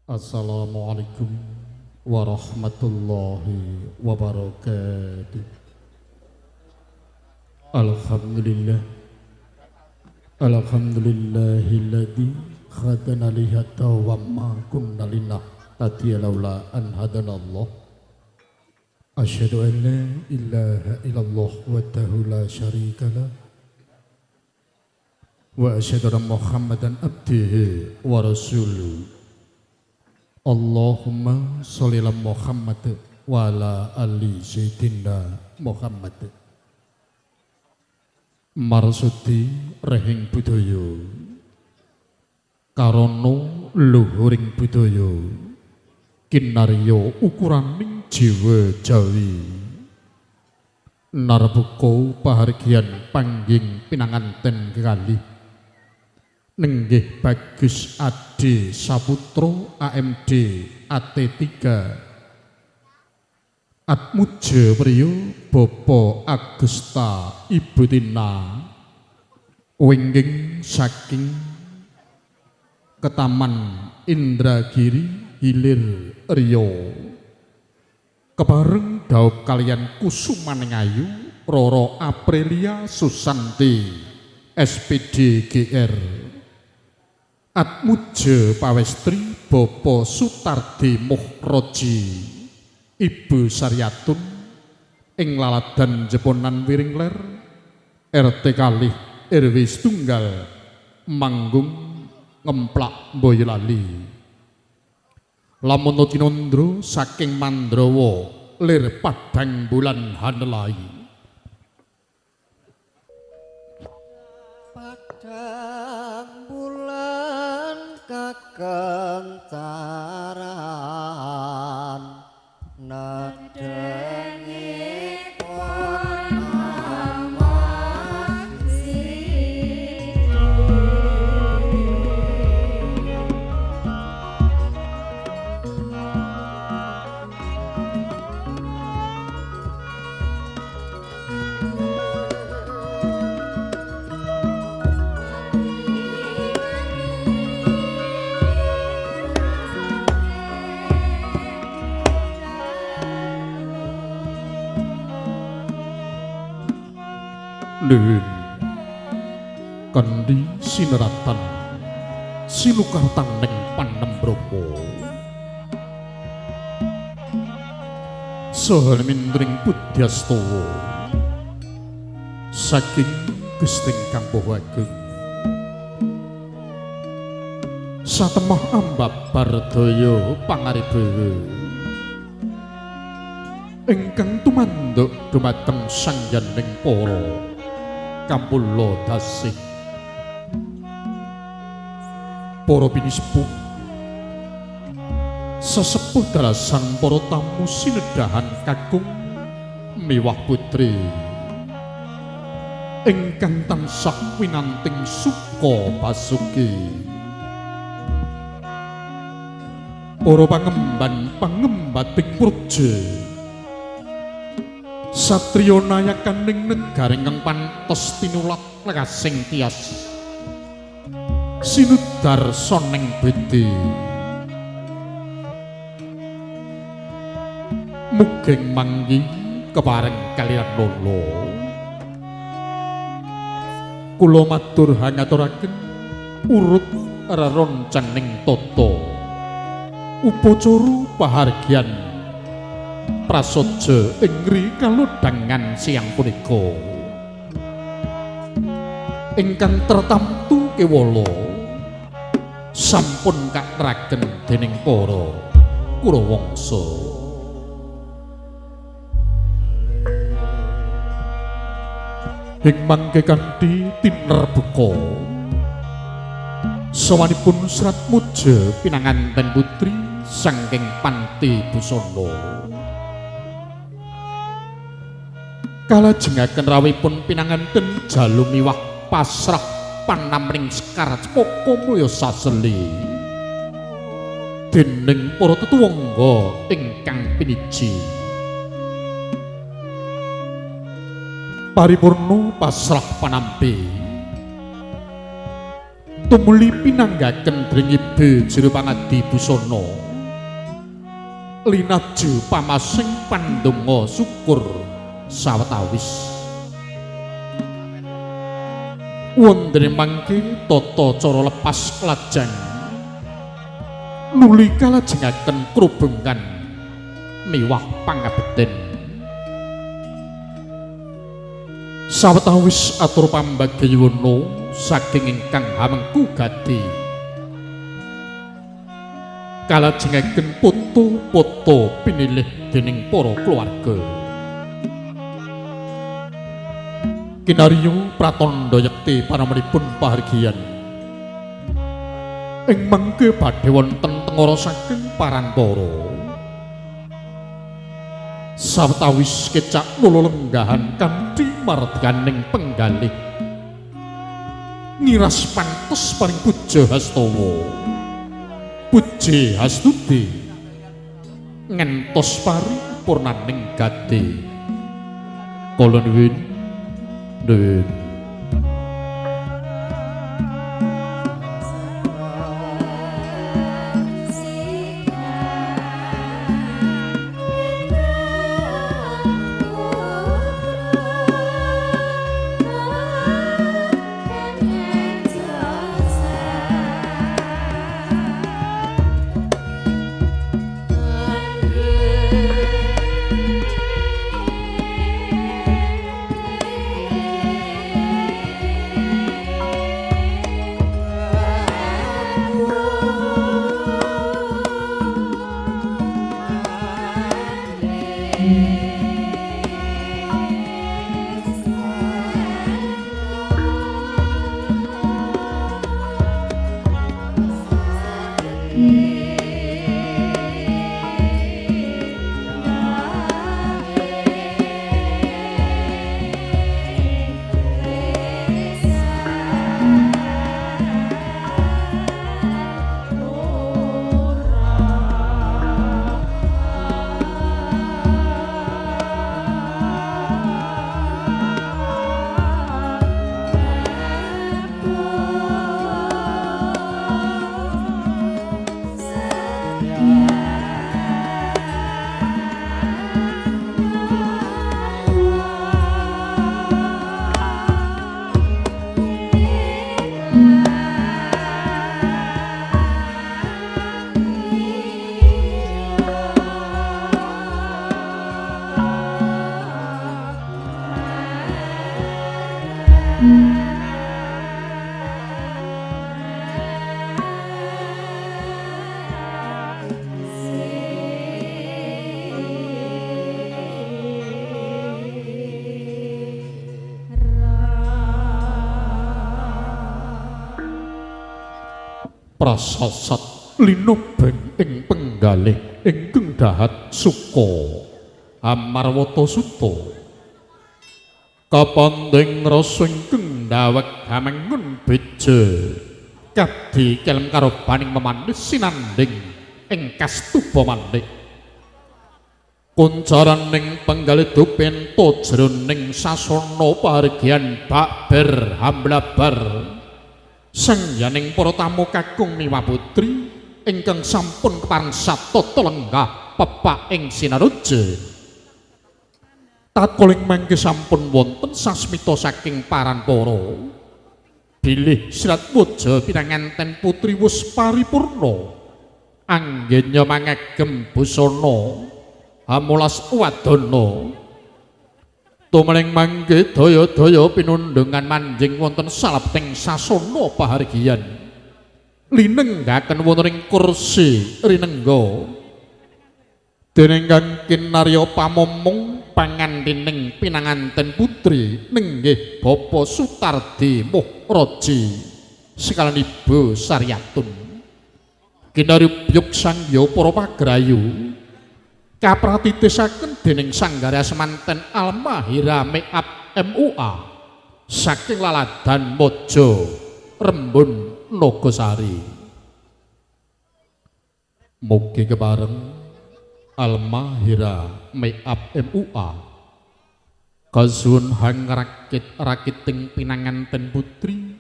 Assalamualaikum warahmatullahi wabarakatuh. Alhamdulillah, alhamdulillahilladzi hadana li hadza wa ma kunna linahtadiya laula an hadanallah. Asyhadu an la ilaha illallah wahdahu la syarikalah wa asyhadu anna Muhammadan abduhu wa rasuluh. Allahumma sholli ala Muhammad wa ala ali sayyidina Muhammad. Marsudi rehing budaya, karana luhuring budaya, kinarya ukuraning jiwa Jawi. Narbuka pahargyan pangging pinanganten kekalih nenggih Bagus Adi Saputro AMD AT3 Atmuja Priyo Bapak Agusta Ibu Tina wingking saking Ketaman Indragiri Hilir Riyo kebareng daup kalian Kusumaning Ayu Roro Aprilia Susanti SPD GR Atmuja Pawestri Bapak Sutardi Muhroji Ibu Saryatun ing laladan Jeponan Wiringler RT kalih RW setunggal Manggung Ngemplak Boyolali. Lamun tinondro saking Mandrawa lir padhang bulan hanelai. Padhang bulan kekentaran nedengi purnama Nuhun kandi sineratan sinukartan ning panembroko saha mindring pudyastawa saking Gusti Kang Maha Agung satemah ambabar daya pangaribawa ingkang tumanduk dumateng sangyaning para kampula dasih para pinisepuh sesepuh dalasan para tamu sinedahan kakung miwah putri ingkang tansah winanting suka basuki para pangemban pangembating praja satriya nayakaning negara ingkang pantes tinulat lekasing tias sinudar soneng bedi mugeng manggi kepareng kaliyan lolo kula matur hangaturaken urut reroncaning tata upacara pahargyan prasaja ing kalodhangan siang punika ingkang tertamtu kewala sampun katraken dening para Kurawangsa. Ing mangke kanthi tinerbuka sawanipun Serat Muja pinanganten putri saking Panti Busana. Kalajengaken rawuhipun pinanganten jalu miwah pasrah panamring sekar cepaka mulya saseli dening para tetuwangga ingkang piniji. Paripurna pasrah panampi Tumuli pinanggaken dringibe jero pangadi busana. Linaju pamasing pandonga syukur sawetawis. Wondene mangke tata cara lepas lajeng nuli kalajengaken krubengkan miwah pangabeten. Sawetawis atur pambagayuwana saking ingkang hamengku gati kalajengaken poto-poto pinilih dening para keluarga. Kinarya pratandha yekti panamanipun pahargyan ing mangke badhe wonten tengara saking parantara. Sawetawis kecak nula lenggahan kanthi mardikaning penggalih ngiras pantes paring puja hastawa puji hastuti ngentos paripurnaning gati. Kula nuwun. Nuwun. Prasasat linubeng ing penggalih ingkang dahat suka Amarwata Suta kapandheng rasa ingkang ndaweg hamengun beja kabdi kelem karobaning memanis sinandhing ing kastuba manik kuncaraning penggalih dupenta jroning sasana pahargyan bakber hamlabar sangyaning para tamu kakung miwah putri ingkang sampun kepareng satata lenggah pepak ing sinaruja. Tatkaling mangke sampun wonten sasmita saking paranpara bilih sirat puja pinanganten putri wus paripurna anggenya mangagem busana hamulas wadana. Tumeling mangke daya-daya pinundhungan manjing wonten salebeting sasana pahargyan linenggaken wonten ing kursi rinengga dening kang kinarya pamomong pangantining pinanganten putri nenggih Bapak Sutardi Muhraji sekalian Ibu Saryatun. Kinarya byuk sangya para pagrayu kapratitisaken dening Sanggar Semanten Almahira Meap MUA saking Laladan Mojo Rembun Nogosari. Mugi kepareng Almahira Meap MUA kasuwun hang rakit-rakiting pinanganten putri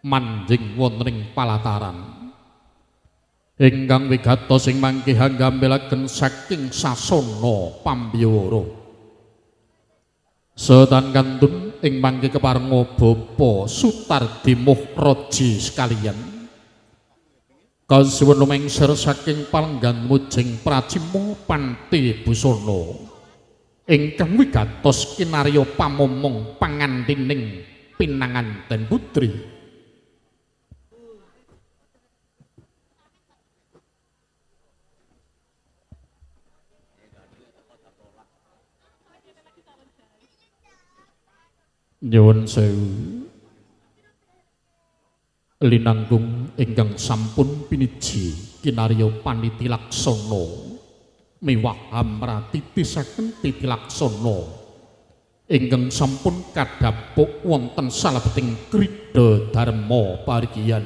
Manjing wonten ing palataran. Ingkang wigatos ing mangke hanggampilaken saking sasana pambiyara. Setan kantun ing mangke keparenga Bapa Sutardi Muhraji sekalian. Kasuwun lumengser saking palenggan mujeng pracima panti busana. Ingkang wigatos kinarya pamomong pangantining pinanganten putri. Nyuwun sewu linangkung ingkang sampun piniji kinarya paniti laksana miwah amratitisaken titi laksana ingkang sampun kadhapuk wonten salebeting krida dharma parigiyan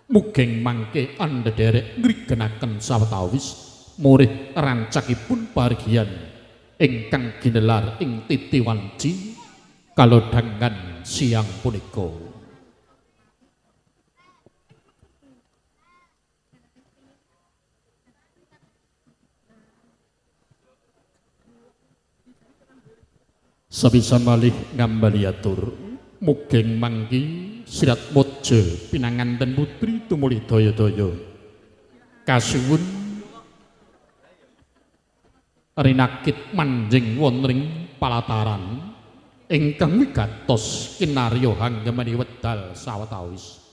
mugeng mangke andhedherek ngrigenaken sawetawis murih rancakipun parigiyan ingkang ginelar ing titi wanci kalodhangan siang punika. Sepisan malih ngambali atur mugeng mangki sirat mojo pinanganten putri tumuli daya-daya. Kasuwun rinakit manjing wonten ing palataran ingkang wigatos kinarya hanggemani wedal sawetawis.